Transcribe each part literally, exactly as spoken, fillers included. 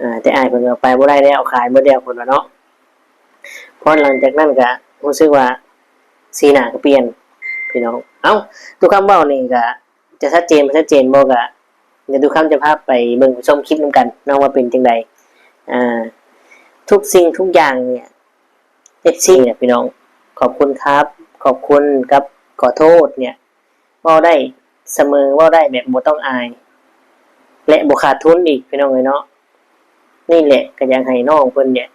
อ่า แต่อ้ายเพิ่นก็ไปบ่ได้แล้ว ขายหมดแล้วเพิ่นว่าเนาะ พอหลังจากนั้นก็รู้สึกว่าสีหน้าก็เปลี่ยน พี่น้อง เอ้า ตู้คำเว้านี่ก็จะชัดเจนบ่ชัดเจนบ่ ก็เดี๋ยวตู้คำจะพาไปเบิ่งไปชมคลิปนำกันเนาะ ว่าเป็นจั่งใด อ่า ทุกสิ่งทุกอย่างเนี่ย เอฟซี เนี่ยพี่น้อง ขอบคุณครับ ขอบคุณกับขอโทษเนี่ย เว้าได้เสมอ เว้าได้แบบบ่ต้องอาย และบ่ขาดทุนอีก พี่น้องเอ้ยเนาะ นี่แหละก็อยากให้น้องเพิ่นเนี่ย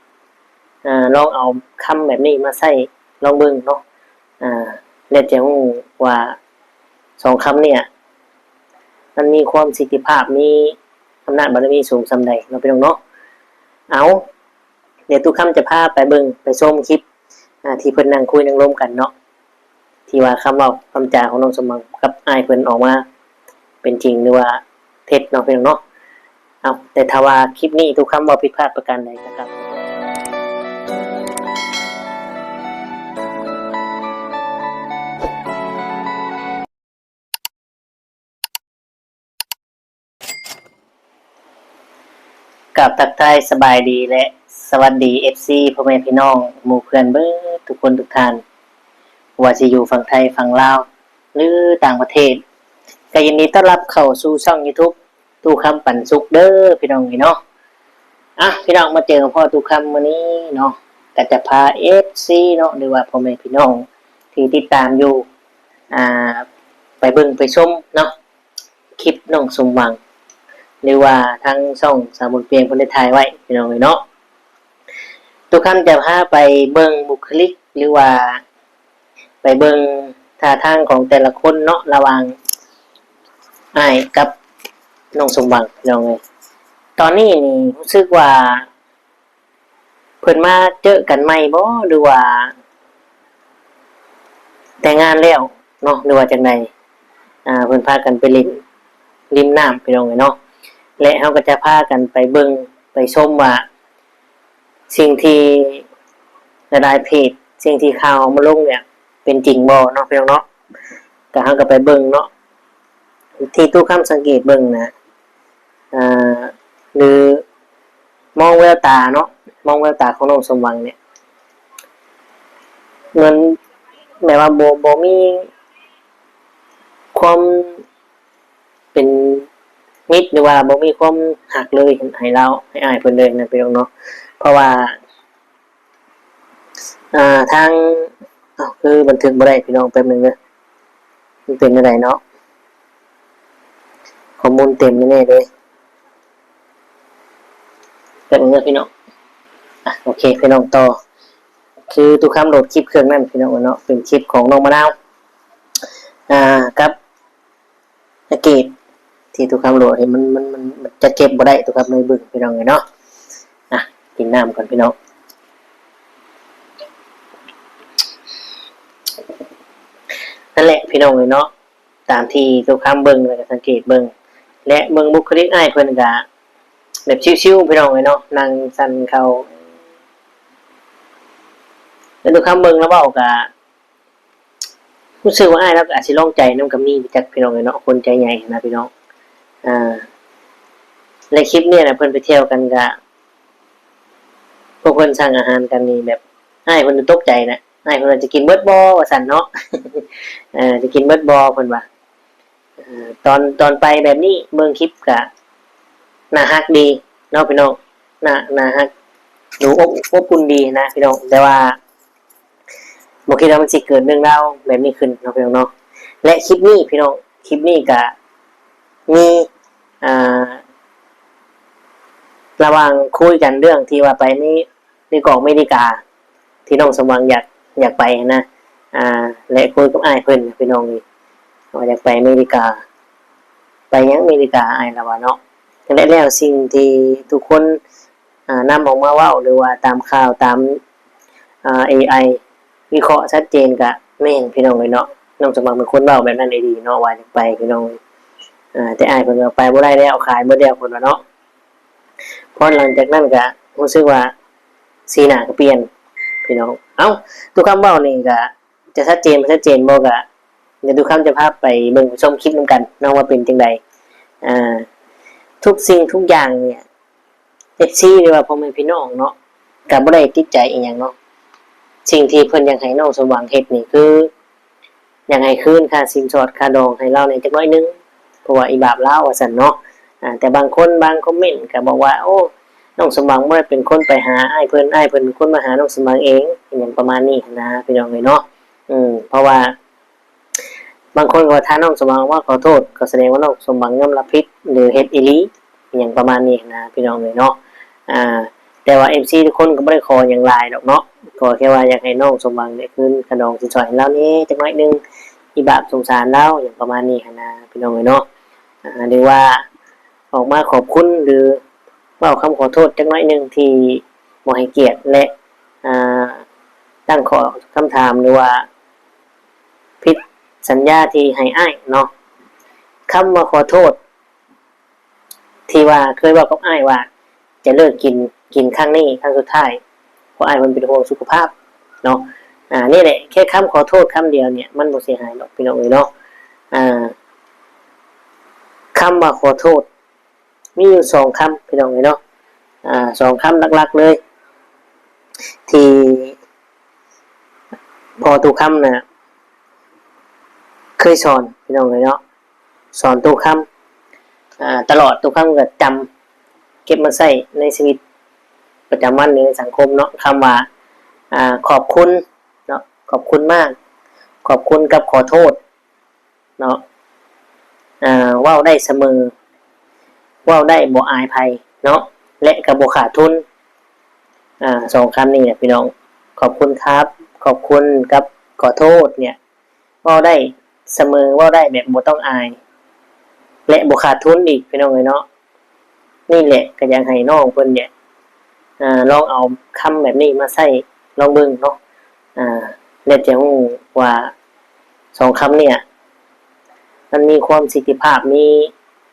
อ่า ลองเอาคำแบบนี้มาใช้ลองเบิ่งเนาะ อ่า แล้วจะรู้ว่าสองคำเนี่ย มันมีความสิทธิภาพ มีอำนาจบารมีสูงส่ำใดเนาะพี่น้องเนาะ เอา เดี๋ยวตู้คำจะพาไปเบิ่งไปชมคลิป อ่า ที่เพิ่นนั่งคุยนั่งลมกันเนาะ ที่ว่าคำเว้าคำจาของน้องสมหวังกับอ้ายเพิ่นออกมาเป็นจริงหรือว่าเท็จเนาะพี่น้องเนาะ เอา แต่ถ้าว่าคลิปนี้ตู้คำเว้าผิดพลาดประการใดก็กราบ กราบทักทายสบายดีและสวัสดี เอฟซี พ่อแม่พี่น้องหมู่เพื่อนเบิดทุกคนทุกท่าน ว่าสิอยู่ฝั่งไทยฝั่งลาว หรือต่างประเทศ ก็ยินดีต้อนรับเข้าสู่ช่อง YouTube ตู้คำปันสุขเด้อพี่น้องเอ้ยเนาะ อ่ะ พี่น้องมาเจอกับพ่อตู้คำมื้อนี้เนาะ ก็จะพา เอฟซี เนาะ หรือว่าพ่อแม่พี่น้องที่ติดตามอยู่ อ่า ไปเบิ่งไปชมเนาะ คลิปน้องสมหวัง หรือว่าทางช่องสาวบุญเปียงเพิ่นได้ถ่ายไว้พี่น้องเอ้ยเนาะ ตู้คำจะพาไปเบิ่งบุคลิก หรือว่าไปเบิ่งท่าทางของแต่ละคนเนาะ ระหว่างอ้ายกับน้องสมหวังพี่น้องเอ้ย ตอนนี้นี่รู้สึกว่า เพิ่นมาเจอกันใหม่บ่ หรือว่าแต่งงานแล้วเนาะ หรือว่าจั่งใด อ่า เพิ่นพากันไปเล่นริมน้ำพี่น้องเอ้ยเนาะ และเฮาก็จะพากันไปเบิ่งไปชมว่า สิ่งที่หลายๆเพจ สิ่งที่ข่าวเอามาลงเนี่ย เป็นจริงบ่เนาะพี่น้องเนาะ ก็เฮาก็ไปเบิ่งเนาะ ที่ตู้คำสังเกตเบิ่งนะ อ่า หรือมองแววตาเนาะ มองแววตาของน้องสมหวังเนี่ย เหมือนแบบว่าบ่ บ่มีความเป็นมิตร หรือว่าบ่มีความฮักเลยให้ลาว ให้อ้ายเพิ่นเลยนะพี่น้องเนาะ เพราะว่า อ่า ทาง เอ้า คือบันทึกบ่ได้พี่น้อง แป๊บหนึ่งเด้อ มันเป็นจั่งใดเนาะ ข้อมูลเต็มแน่ๆเลย แป๊บหนึ่งเด้อพี่น้อง อ่ะ โอเค พี่น้องต่อ คือตู้คำโหลดคลิปเครื่องนั้นพี่น้องเนาะ เป็นคลิปของน้องมะนาว อ่า กับ สังเกตที่ตู้คำโหลดให้มัน มัน มัน มันจะเก็บบ่ได้ ตู้คำเลยเบิ่งพี่น้องเอ้ยเนาะ อ่ะ กินน้ำก่อนพี่น้อง นั่นแหละพี่น้องเอ้ยเนาะ ตามที่ตู้คำเบิ่งแล้วก็สังเกตเบิ่ง และเบิ่งบุคลิกอ้ายเพิ่นก็แบบชิวๆพี่น้องเอ้ยเนาะ นั่งสั่นเข่า แล้วตู้คำเบิ่งแล้วเว้าก็ รู้สึกว่าอ้ายลาวก็อาจสิลองใจนำก็มี จักพี่น้องเอ้ยเนาะ คนใจใหญ่นะพี่น้อง อ่า ในคลิปเนี่ยนะ เพิ่นไปเที่ยวกันก็ พวกเพิ่นสั่งอาหารกันนี่แบบ อ้ายเพิ่นตกใจนะ อ้ายเพิ่นว่าจะกินเบิดบ่ ว่าซั่นเนาะ เออ จะกินเบิดบ่ เพิ่นว่า เอ่อ ตอน ตอนไปแบบนี้ เบิ่งคลิปก็น่าฮักดีเนาะพี่น้อง น่า น่าฮัก ดูอบ อบอุ่นดีนะพี่น้อง แต่ว่า บ่คิดว่ามันสิเกิดเรื่องราวแบบนี้ขึ้นเนาะพี่น้องเนาะ และคลิปนี้พี่น้อง คลิปนี้ก็มี อ่า ระหว่างคุยกันเรื่องที่ว่าไปมี นิวยอร์กอเมริกา ที่น้องสมหวังอยาก อยากไปนะ อ่า และคุยกับอ้ายเพิ่นพี่น้องนี่ ว่าอยากไปอเมริกา ไปหยังอเมริกา อ้ายลาวว่าเนาะ และแล้วสิ่งที่ทุกคน อ่า นำออกมาเว้า หรือว่าตามข่าว ตาม อ่า เอไอ วิเคราะห์ชัดเจนก็แม่นพี่น้องเอ้ยเนาะ น้องสมหวังเป็นคนเว้าแบบนั้นอีหลีเนาะ ว่าอยากไปพี่น้อง อ่า แต่อ้ายเพิ่นว่าไปบ่ได้แล้ว ขายหมดแล้วเพิ่นว่าเนาะ พอหลังจากนั้นก็รู้สึกว่าสีหน้าก็เปลี่ยนพี่น้อง เอ้า ตู้คำเว้านี่ก็จะชัดเจนบ่ชัดเจนบ่ ก็เดี๋ยวตู้คำจะพาไปเบิ่งไปชมคลิปนำกันเนาะ ว่าเป็นจั่งใด อ่า ทุกสิ่งทุกอย่างเนี่ย เอฟซี หรือว่าพ่อแม่พี่น้องเนาะ ก็บ่ได้ติดใจอีหยังเนาะ สิ่งที่เพิ่นอยากให้น้องสมหวังเฮ็ดนี่คือ อยากให้คืนค่าสินสอดค่าดองให้ลาวแหน่จักหน่อยหนึ่ง เพราะว่าอีบาปลาวว่าซั่นเนาะ อ่า แต่บางคนบางคอมเมนต์ก็บอกว่า โอ้ น้องสมหวังบ่ได้เป็นคนไปหาอ้ายเพิ่น อ้ายเพิ่นเป็นคนมาหาน้องสมหวังเอง อิหยังประมาณนี้หั้นนะพี่น้องเอ้ยเนาะ อืม เพราะว่า บางคนก็ว่าถ้าน้องสมหวังว่าขอโทษ ก็แสดงว่าน้องสมหวังยอมรับผิด หรือเฮ็ดอีหลี อิหยังประมาณนี้หั้นนะพี่น้องเอ้ยเนาะ อ่า แต่ว่า เอฟซี ทุกคนก็บ่ได้ขอหยังหลายดอกเนาะ ขอแค่ว่าอยากให้น้องสมหวังได้คืนค่าดองสินสอดให้ลาวแหน่จักหน่อยหนึ่ง อีบาปสงสารลาว อิหยังประมาณนี้หั้นนะพี่น้องเอ้ยเนาะ อ่า หรือว่าออกมาขอบคุณ หรือเว้าคำขอโทษจักหน่อยหนึ่งที่บ่ให้เกียรติ และ อ่า ตั้งข้อคำถาม หรือว่าผิดสัญญาที่ให้อ้ายเนาะ คำว่าขอโทษ ที่ว่าเคยเว้ากับอ้ายว่าจะเลิกกิน กินครั้งนี้ครั้งสุดท้าย เพราะอ้ายมันเป็นห่วงสุขภาพเนาะ อ่า นี่แหละ แค่คำขอโทษคำเดียวเนี่ย มันบ่เสียหายดอกพี่น้องเอ้ยเนาะ อ่า คำว่าขอโทษ มีอยู่สองคำพี่น้องเอ้ยเนาะ อ่า สองคำหลักๆเลย ที่พ่อตู้คำน่ะ เคยสอนพี่น้องเอ้ยเนาะ สอนตู้คำ อ่า ตลอด ตู้คำก็จำ เก็บมาใช้ในชีวิตประจำวันหรือในสังคมเนาะ คำว่า อ่า ขอบคุณเนาะ ขอบคุณมาก ขอบคุณกับขอโทษเนาะ อ่า เว้าได้เสมอ เว้าได้บ่อายไผเนาะ และก็บ่ขาดทุน อ่า สองคำนี้แหละพี่น้อง ขอบคุณครับ ขอบคุณกับขอโทษเนี่ย เว้าได้เสมอ เว้าได้แบบบ่ต้องอาย และบ่ขาดทุนอีกพี่น้องเอ้ยเนาะ นี่แหละก็อยากให้น้องเพิ่นเนี่ย อ่า ลองเอาคำแบบนี้มาใช้ลองเบิ่งเนาะ อ่า แล้วจะรู้ว่าสองคำเนี่ย มันมีความสิทธิภาพ มี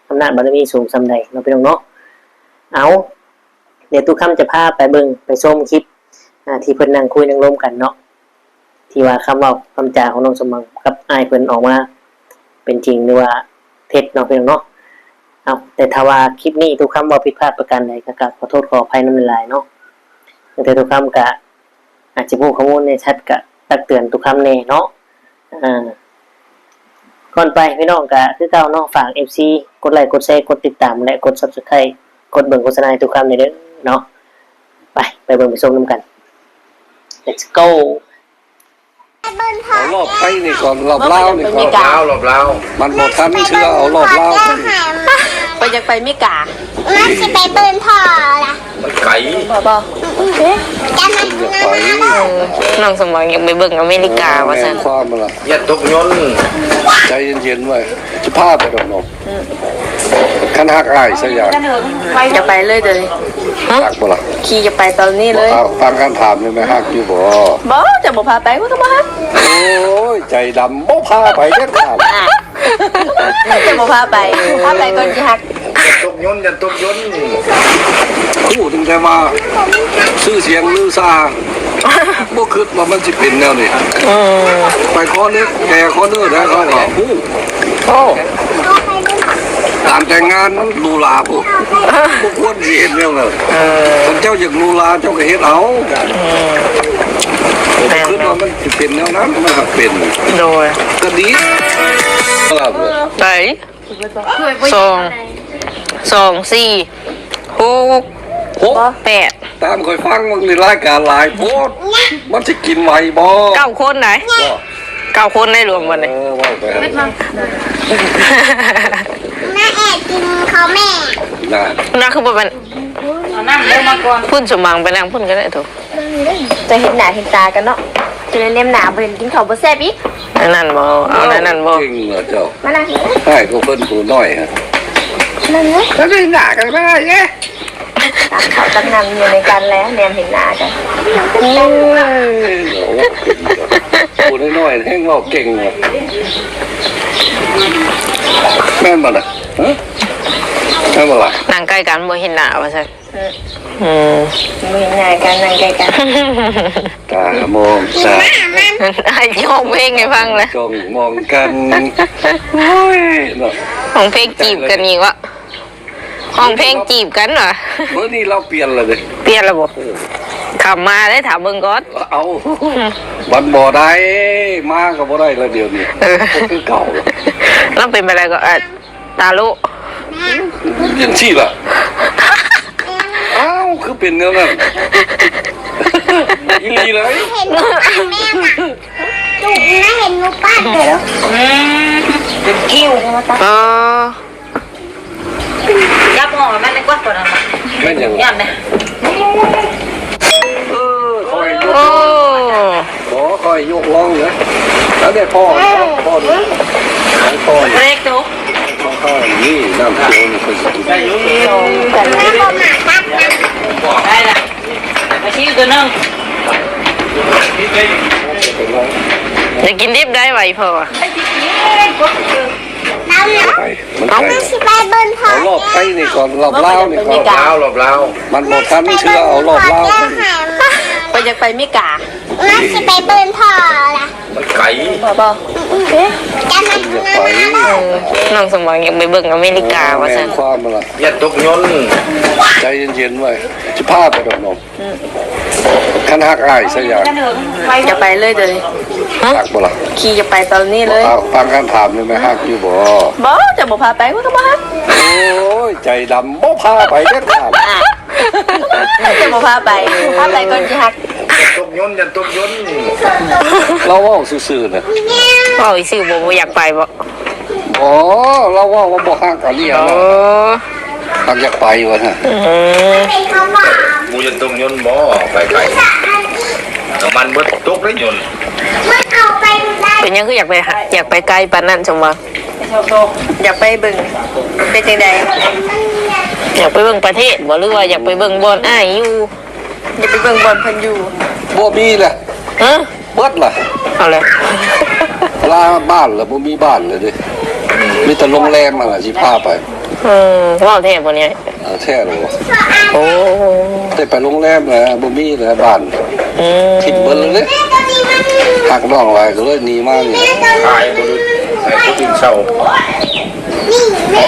อำนาจบารมีสูงส่ำใดเนาะพี่น้องเนาะ เอา เดี๋ยวตู้คำจะพาไปเบิ่ง ไปชมคลิป อ่า ที่เพิ่นนั่งคุยนั่งลมกันเนาะ ที่ว่าคำเว้าคำจาของน้องสมหวังกับอ้ายเพิ่นออกมาเป็นจริงหรือว่าเท็จเนาะพี่น้องเนาะ เอา แต่ถ้าว่าคลิปนี้ตู้คำเว้าผิดพลาดประการใดก็กราบขอโทษขออภัยนำหลายๆเนาะ แต่ตู้คำก็อาจจะพูดข้อมูลในแชทก็ตักเตือนตู้คำแหน่เนาะ อ่า ก่อนไปพี่น้องก็คือเก่าเนาะ ฝาก เอฟซี กดไลค์ กดแชร์ กดติดตาม และกด Subscribe กดเบิ่งโฆษณาให้ตู้คำแหน่เด้อเนาะ ไป ไปเบิ่งไปชมนำกัน Let's go เอารอบไทยนี่ก่อน รอบลาวนี่ก่อน ลาวรอบลาว มันบ่ทันเทื่อ เอารอบลาวก่อน ไปอยากไปอเมริกา มันสิไปเบิ่งพ่อล่ะ มันไกล บ่บ่ จะมา อยากไป น้องสมหวังอยากไปเบิ่งอเมริกาว่าซั่น แม่นความมันล่ะ อย่าตกยนต์ ใจเย็นๆไว้จะพาไปดอกนกคันหักอ้ายซะอย่าง อยากไปเลยเด้อ หักบ่ล่ะ ขี่อยากไปตอนนี้เลย เอาฟังคำถามนี่แม่ฮักอยู่บ่ บ่จะบ่พาไปก็บ่ฮัก โอ้ย ใจดำบ่พาไปเด็ดขาด จะบ่พาไปพาไปก่อนสิฮัก อย่าตกยนต์อย่าตกยนต์ คู่ถึงแต่มาชื่อเสียงลือซาบ่คิดว่ามันสิเป็นแนวนี้ อืม ไปคอเน็กแกคอเนอร์แล้วเขาก็ฮู้ โอ้ การแต่งงานมันหรูหราพุ้นบ่ควรสิเฮ็ดแนวนั้น เออ คันเจ้าอยากหรูหราเจ้าก็เฮ็ดเอา อืม บ่คิดว่ามันสิเป็นแนวนั้นมันก็เป็น โดย ก็ดีครับ ไหนสองสองสี่หก โอ้ แปด ตามข่อยฟังมันมีรายการหลายโพดมันสิกินไหวบ่ เก้าคนไหน บ่ เก้าคนได้รวมกัน เอ เลย อว่าไปหั่น แม่แอบกินเขาแม่ นั่น นั่นคือบ่เป็น เอาน้ำเร็วมาก่อน พุ่นสมหวังไปนั่งพุ่นก็ได้ถูก จะเห็นหน้าเห็นตากันเนาะ จะได้แนมหน้าบ่เห็นกินข้าวบ่แซ่บอีก อันนั้นบ่เอาอันนั้นบ่ เก่งเหรอเจ้า มานั่งนี่ ให้ก็เพิ่นผู้น้อยฮะ นั่งเลย แล้วได้หน้ากันก็ได้เอ๊ะ ตักข้าวตักน้ำอยู่ในกันแล้วแนมเห็นหน้ากัน โอ้ยผู้น้อยๆแฮงเว้าเก่งว่ะแม่นบ่ล่ะฮะแม่นบ่ล่ะ นั่งใกล้กันบ่เห็นหน้าว่าซั่น เออ อืม บ่เห็นหน้ากันนั่งใกล้กัน ตามองตา ไอ้ร้องเพลงให้ฟังเลย จ้องมองกันโอ้ยเนาะ ของเพลงจีบกันอีกวะ ฮ้องเพลงจีบกันวะ มื้อนี้ลาวเปลี่ยนแล้วเด้ เปลี่ยนแล้วบ่ เออ ขับมาได้ถามเบิ่งก่อน เอา มันบ่ได้ มาก็บ่ได้แล้วเดี๋ยวนี้ เออ บ่คือเก่าแล้ว ลาวเป็นไปแล้วก็ เอ่อ ตาลุ จังซี่ล่ะ อ้าว คือเป็นแนวนั้น อีหลีเลย เห็นหนูปาดแม่น่ะ จุกนะ เห็นหนูปาดเลยเหรอ อืม เป็นคิ้ว อ๋อ ยับออกมาในกว้างกว่านั้น แม่นหยัง ยับนะ เออ คอยยก โอ้ บ่ คอยยกลองเด้อ แล้วได้พ่อ พ่อดู พ่ออยู่ เล็กดู พ่อข้าวนี่ น้ำเขียวนี่ คอยสิกิน ได้อยู่ ได้ละ มาชิมตัวหนึ่ง ได้กินดิบได้ไหวพอวะ ไป มัน เอา ไกล มันสิไปเบิ่งพ่อ เอารอบไปนี่ก่อน รอบลาวนี่ก่อน รอบลาว รอบลาว มันบ่ทันเทื่อ เอารอบลาว เพิ่นอยากไปอเมริกา มันสิไปเบิ่งพ่อล่ะ มันไกล พ่อบ่ จะมา อยากไป เออ น้องสมหวังอยากไปเบิ่งอเมริกาว่าซั่น แม่นความมันล่ะ อย่าตกยนต์ ใจเย็นๆไว้ สิพาไปดอกน้อง อืม คันฮักอ้ายซะอย่าง อย่าไปเลยเดี๋ยวนี้ ฮักบ่ล่ะ ขี่อย่าไปตอนนี้เลย เอาฟังคำถามนี่แม่ฮักอยู่บ่ บ่ จะบ่พาไป มันก็บ่ฮัก โอ้ย ใจดำ บ่พาไปเด็ดขาด อ่ะ จะบ่พาไป พาไปก่อนสิฮัก อย่าตกยนต์ อย่าตกยนต์ เราเว้าซื่อๆนะ เว้าซื่อบ่ บ่อยากไปบ่ อ๋อ เราเว้าว่าบ่ฮักอันนี้ อ๋อ นะ หากอยากไปวะฮะ อืม หมู่จะต้องยนต์บ่ ไปไกล น้ำมันเบิดตกได้ยนต์ เป็นหยังคืออยากไปหา อยากไปไกลปานนั้นสมหวัง อยากไปเบิ่ง เป็นจังใด อยากไปเบิ่งประเทศบ่ หรือว่าอยากไปเบิ่งบ่อนอ้ายอยู่ อย่าไปเบิ่งบ่อนเพิ่นอยู่ บ่มีแหละ ฮะ เบิดล่ะ เอาเลย ลาบ้านแล้วบ่มีบ้านเลยเด้ มีแต่โรงแรมหั่นล่ะสิพาไป เออ เว้าแท้บ่เนี่ย เอาแท้เลย โอ้ แต่ไปโรงแรมแล้วบ่มีแล้วบ้าน อืม ถิ่มเบิดเลยเด้ ฮักน้องหลายก็เลยหนีมานี่ ขายบ่ได้ ให้ผู้อื่นเช่า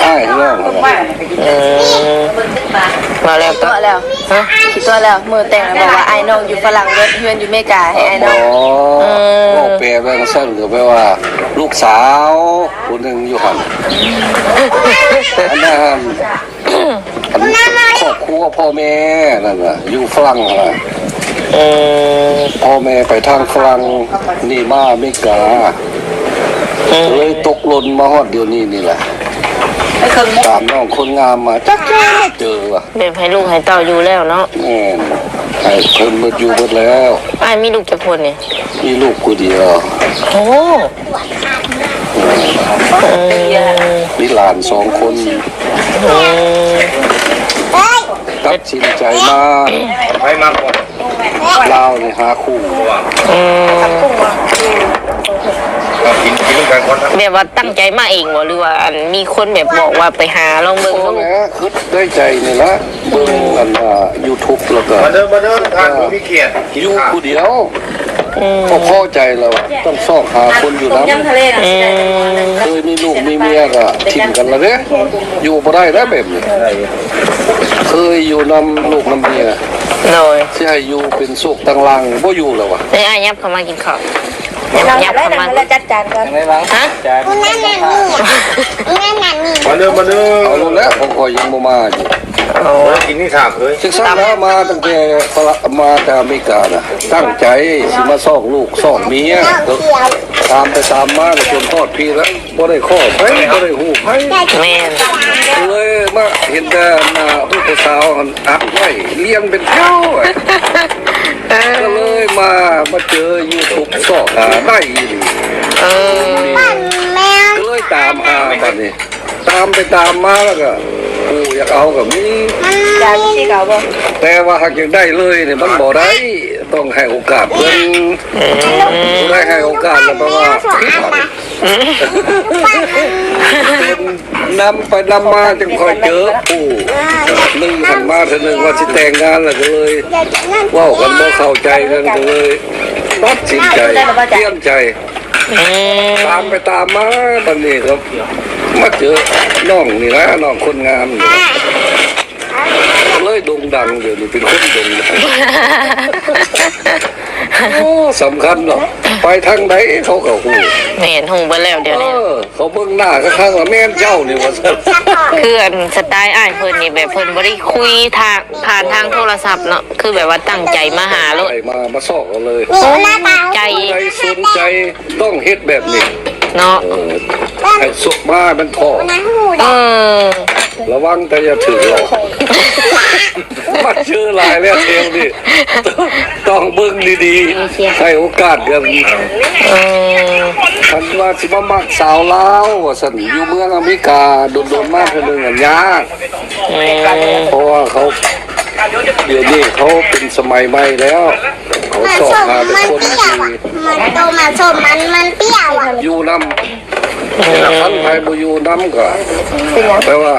อ้ายน้อง เออ มาแล้วก็ ตัวแล้ว ฮะ คิดตัวแล้ว มื้อแต่งแล้วบอกว่าอ้ายน้องอยู่ฝรั่งเบิด เฮือนอยู่อเมริกา ให้อ้ายน้อง อ๋อ อืม บอกแปลว่าซั่นก็แปลว่า ลูกสาวผู้หนึ่งอยู่หั่น อันนั้น อันครอบครัวพ่อแม่นั่นน่ะ อยู่ฝรั่งน่ะ อืม พ่อแม่ไปทางฝรั่ง นี่มาอเมริกา อืม เลยตกหล่นมาฮอดเดี๋ยวนี้นี่แหละ ไปเคิ่งมุก ตามน้องคนงามมา จักเจอ เจอวะ แบบให้ลูกให้เต้าอยู่แล้วเนาะ แม่น ให้เพิ่นเบิดอยู่เบิดแล้ว อ้ายมีลูกจักคนนี่ มีลูกผู้เดียว โอ้ อืม มีหลานสองคน อืม ตัดสินใจมา ไปมาก่อน ลาวนี่หาคู่ อืม กิน กินนำกันก่อนนะ แบบว่าตั้งใจมาเองบ่ หรือว่าอันมีคนแบบบอกว่าไปหาลองเบิ่งดู โอ้แหละ คิดได้ใจนี่ละ เบิ่งอัน อ่า YouTube แล้วก็ มาเด้อ มาเด้อ ท่านผู้มีเกียรติ อยู่ผู้เดียว อืม ก็พอใจแล้วอะ ต้องซอกหาคนอยู่นำ ต้มยำทะเลน่ะ อืม เคยมีลูกมีเมียก็ถิ่มกันแล้วเด้ อยู่บ่ได้แล้วแบบนี้ เคยอยู่นำลูกนำเมีย โดย สิให้อยู่เป็นโศกตังหลัง บ่อยู่แล้ววะ เอ้ย อ้าย ยับเข้ามากินข้าว ยับเข้ามา แล้วจัดจานก่อน ฮะ คุณแม่นั่นนี่ คุณแม่นั่นนี่ มาเด้อ มาเด้อ เอาแล้ว ของข้อยยังบ่มาอยู่ โอ้ กินนี่ถามเลย ศึกษาแล้วมาตั้งแต่ฝรั่ง มาจากอเมริกาน่ะ ตั้งใจสิมาซอกลูกซอกเมีย ตามไปตามมาก็จนฮอดพีแล้ว บ่ได้ข้อไผ บ่ได้ฮู้ไผ แม่น เลยมาเห็นแต่หน้าผู้สาวอันอัดไว้ เรียงเป็นแถวอะ เออ ก็เลยมา มาเจอ YouTube ซอกหาได้อีหลี เออ ก็เลยตามหาบัดนี้ ตามไปตามมาแล้วก็ ผู้อยากเอาก็มี อยากสิเอาบ่ แต่ว่าหากอยากได้เลยเนี่ยมันบ่ได้ ต้องให้โอกาสเพิ่น อืม บ่ได้ให้โอกาสแล้วแปลว่าผิดหวัง นำไปนำมาจึงค่อยเจอผู้หนึ่งหันมาเทื่อหนึ่งว่าสิแต่งงานแล้วก็เลยเว้ากันบ่เข้าใจกันก็เลยตัดสินใจเปลี่ยนใจ อืม ตามไปตามมาบัดนี้ก็มาเจอน้องนี่ละ น้องคนงามนี่ละ เลยโด่งดัง เดี๋ยวนี้เป็นคนโด่งดัง โอ้ สำคัญเนาะ ไปทางใดเขาก็ฮู้ แม่น ฮู้เบิดแล้วเดี๋ยวนี้ เออ เขาเบิ่งหน้าก็ทักว่าแม่นเจ้านี่ว่าซั่น คืออันสไตล์อ้ายเพิ่นนี่แบบเพิ่นบ่ได้คุยทาง ผ่านทางโทรศัพท์เนาะ คือแบบว่าตั้งใจมาหาโลด ไปมา มาซอกเอาเลย โอ้ ใจ ใครสนใจต้องเฮ็ดแบบนี้ เนาะ เออ ให้สุกมามันพอ เออ ระวังแต่อย่าถือหลอก มาเจอหลายแล้วเที่ยวนี้ ต้องเบิ่งดีๆ ให้โอกาสกัน เออ คันว่าสิมามักสาวลาวว่าซั่น อยู่เมืองอเมริกา โดนๆ มาเทื่อหนึ่งอะยาก อืม เพราะว่าเขา เดี๋ยวนี้เขาเป็นสมัยใหม่แล้ว เขาชอบหาแต่คนดี มันโตมาส้มมัน มันเปรี้ยวอะ อยู่นำ แต่ละครั้งใครบ่อยู่นำก็ แปลว่า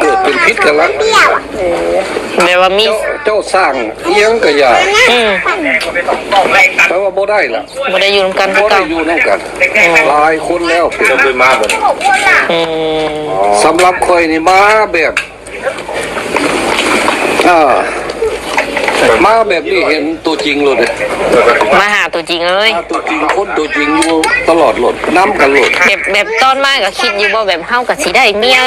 เกิดเป็นพิษกันละ เปรี้ยวอะ แบบว่ามี เจ้า เจ้าสร้างอิหยังก็อย่า อืม แปลว่าบ่ได้ละ บ่ได้อยู่นำกันคือ บ่ได้ เก่า อยู่นำกัน อืม หลายคนแล้ว เจ้าเคยมาบ่ อืม สำหรับข้อยนี่มาแบบ อ่า มาแบบนี้เห็นตัวจริงเลย มาหาตัวจริงเลย มาตัวจริง คนตัวจริงอยู่ตลอดโลด นำกันโลด แบบ แบบตอนมาก็คิดอยู่บ่ แบบเฮาก็สิได้เมีย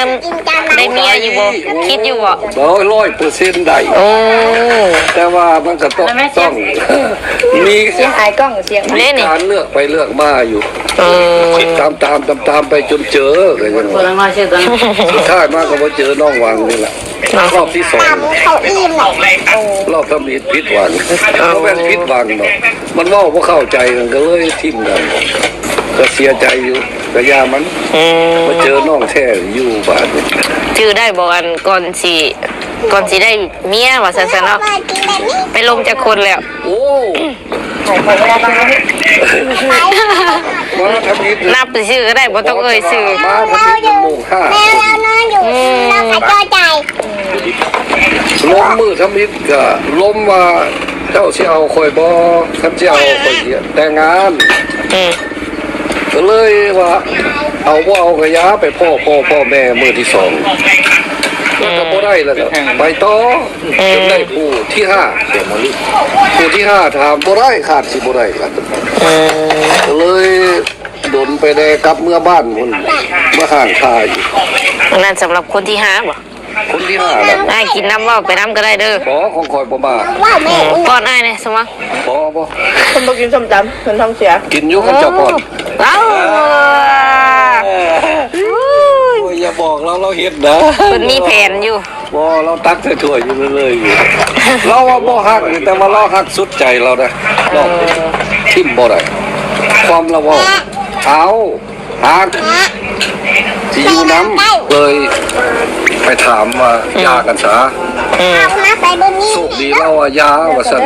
ได้เมียอยู่บ่ คิดอยู่บ่ โอ้ย ร้อยเปอร์เซ็นต์ ได้ โอ้ แต่ว่ามันก็ต้อง แล้วแม่เสียง ต้อง มี เสียงหายกล้องเสียง มี เล่นนี่ การเลือกไปเลือกมาอยู่ เออ ตามตามตามตามไปจนเจอเลย คนละร้อยเสียง สุดท้ายมาก็มาเจอน้องหวังนี่แหละ เนาะ รอบที่สอง เขาอิ่มเลย รอบทำอิฐผิดหวัง เออ บ่แม่นผิดหวังดอก มันเว้าบ่เข้าใจกันก็เลยทิ่มกัน ก็เสียใจอยู่ ก็อย่ามัน อืม มาเจอน้องแท้อยู่บาดนี้ จื่อได้บ่ อันก่อนสิ ก่อนสิได้เมียว่าซั่นซะเนาะ ไปลมจักคนแล้ว โอ้ มาทำอิฐ นับซื่อๆก็ได้ บ่ต้องเอ่ยชื่อ มาทำอิฐหมู่ห้า แม่เรานอนอยู่ อืม เราก็จอใจ ลมมือทำอิฐก็ลมว่า เจ้าสิเอาข้อยบ่ คันสิเอาข้อยสิแต่งงาน อืม ก็เลยว่า เอาบ่เอาก็อย่า ไปพ้อพ่อพ้อแม่มื้อที่สอง มันก็บ่ได้แล้วก็ ไปต่อ อืม จนได้ผู้ที่ห้า ผู้ที่ห้าถามบ่ได้ ขาดสิบ่ได้ อืม ก็เลย ดนไปแด่ กลับเมือบ้านพุ้น เมือห้างคาอีก อันนั้นสำหรับคนที่ห้าบ่ คนที่ห้าน่ะ อ้ายกินนำ เว้าไปนำก็ได้เด้อ บ่ ของข้อยบ่มา อืม ป้อนอ้ายแหน่ สมหวัง บ่ บ่ เพิ่นบ่กินส้มตำ เพิ่นท้องเสีย กินอยู่ คันเจ้าป้อน เอ้า โอ้ย อย่าบอกลาว ลาวเฮ็ดนะ เพิ่นมีแผนอยู่ บ่ ลาวตักใส่ถ้วยอยู่เรื่อยๆอยู่ ลาวว่าบ่ฮักนี่ แต่ว่าลาวฮักสุดใจลาวนะ ลาว เออ ทิ่มบ่ได้ ความลาวเว้า เอา ฮัก สิอยู่นำ เลยไปถามว่า อืม หย่ากันซะ อืม โชคดีลาวว่าหย่าว่าซั่น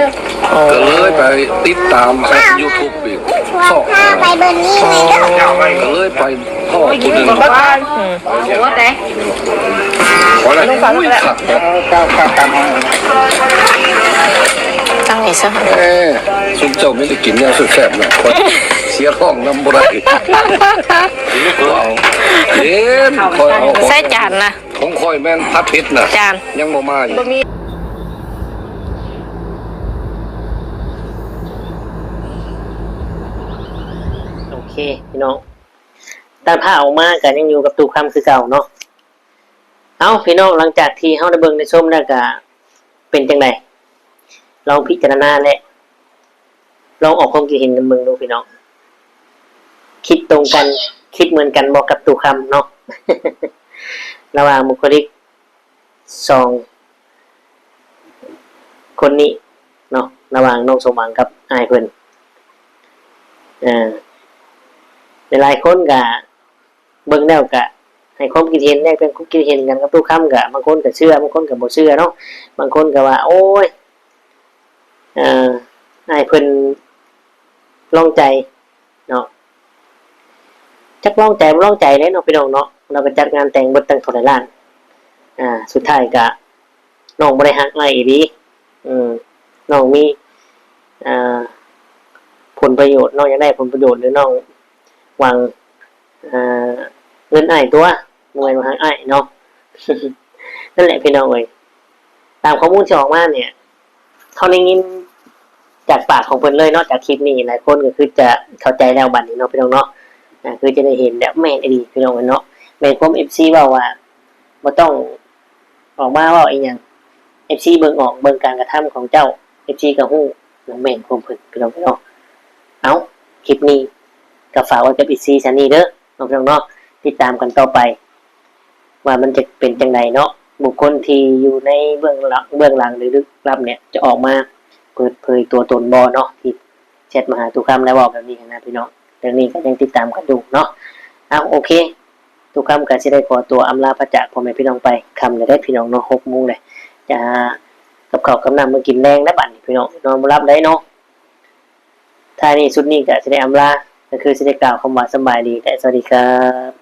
อ๋อ ก็เลยไปติดตามช่อง YouTube อีก ซอกหา ก็เลยไปพ้อผู้หนึ่ง อืม โอ้โห แต่ โอ้ย อุ้ย คัก ตั้งนี่ซะ เอ้ย ซุมเจ้ามีแต่กินแนวแซ่บๆนะ ข้อยเสียท้องนำบ่ได้ เย็น ข้อยเอาของ ใส่จานนะ ของข้อยแม่นผัดเผ็ดนะ จาน ยังบ่มาอยู่ โอเค พี่น้อง ตัดภาพออกมาก็ยังอยู่กับตู้คำคือเก่าเนาะ เอ้า พี่น้อง หลังจากที่เฮาได้เบิ่งได้ชมแล้วก็เป็นจั่งใด ลองพิจารณาและลองออกความคิดเห็นกันเบิ่งดูพี่น้อง คิดตรงกัน คิดเหมือนกันบ่กับตู้คำเนาะ ระหว่างบุคลิกสองคนนี้เนาะ ระหว่างน้องสมหวังกับอ้ายเพิ่น เอ่อ หลายๆคนก็ เบิ่งแล้วก็ให้ความคิดเห็น แลกเปลี่ยนความคิดเห็นกันกับตู้คำ ก็บางคนก็เชื่อ บางคนก็บ่เชื่อเนาะ บางคนก็ว่า โอ้ย เอ่อ อ้ายเพิ่นลองใจเนาะ จักลองใจบ่ลองใจเลยเนาะพี่น้องเนาะ ลาวก็จัดงานแต่งเบิดตั้งเท่าใดล้าน อ่า สุดท้ายก็น้องบ่ได้ฮักอ้ายอีหลี อืม น้องมี อ่า ผลประโยชน์ น้องอยากได้ผลประโยชน์ หรือน้องหวัง อ่า เงินอ้ายตัว บ่แม่นว่าฮักอ้ายเนาะ นั่นแหละพี่น้องเอ้ย ตามข้อมูลที่ออกมาเนี่ย เขาได้ยินจากปากของเพิ่นเลยเนาะ จากคลิปนี้ หลายคนก็คือจะเข้าใจแล้วบัดนี้เนาะพี่น้องเนาะ อ่า คือจะได้เห็นแล้ว แม่นอีหลีพี่น้องเนาะ แม่นความ เอฟซี เว้าว่า บ่ต้องออกมาเว้าอีหยัง เอฟซี เบิ่งออก เบิ่งการกระทำของเจ้า เอฟซี ก็ฮู้ แม่นความเพิ่นพี่น้องเนาะ เอ้า คลิปนี้ก็ฝากไว้กับ เอฟซี ซันนี่เด้อ เนาะพี่น้องเนาะ ติดตามกันต่อไป ว่ามันจะเป็นจั่งใดเนาะ บุคคลที่อยู่ในเบื้องหลัง เบื้องหลังหรือลึกลับเนี่ย จะออกมาเปิดเผยตัวตนบ่เนาะ ที่แชทมาหาตุคำแล้วเว้าแบบนี้นะพี่น้อง เรื่องนี้ก็ยังติดตามกันอยู่เนาะ เอา โอเค ตุคำก็สิได้ขอตัวอำลาพระจากพ่อแม่พี่น้องไป ค่ำแล้วเด้อพี่น้องเนาะ หกโมงเลย จะหากับข้าวกับน้ำมากินแลงแล้วบัดนี้พี่น้อง นอนบ่หลับได้เนาะ ท้ายนี้สุดนี้ก็สิได้อำลา ก็คือสิได้กล่าวคำว่าสำบายดีและสวัสดีครับ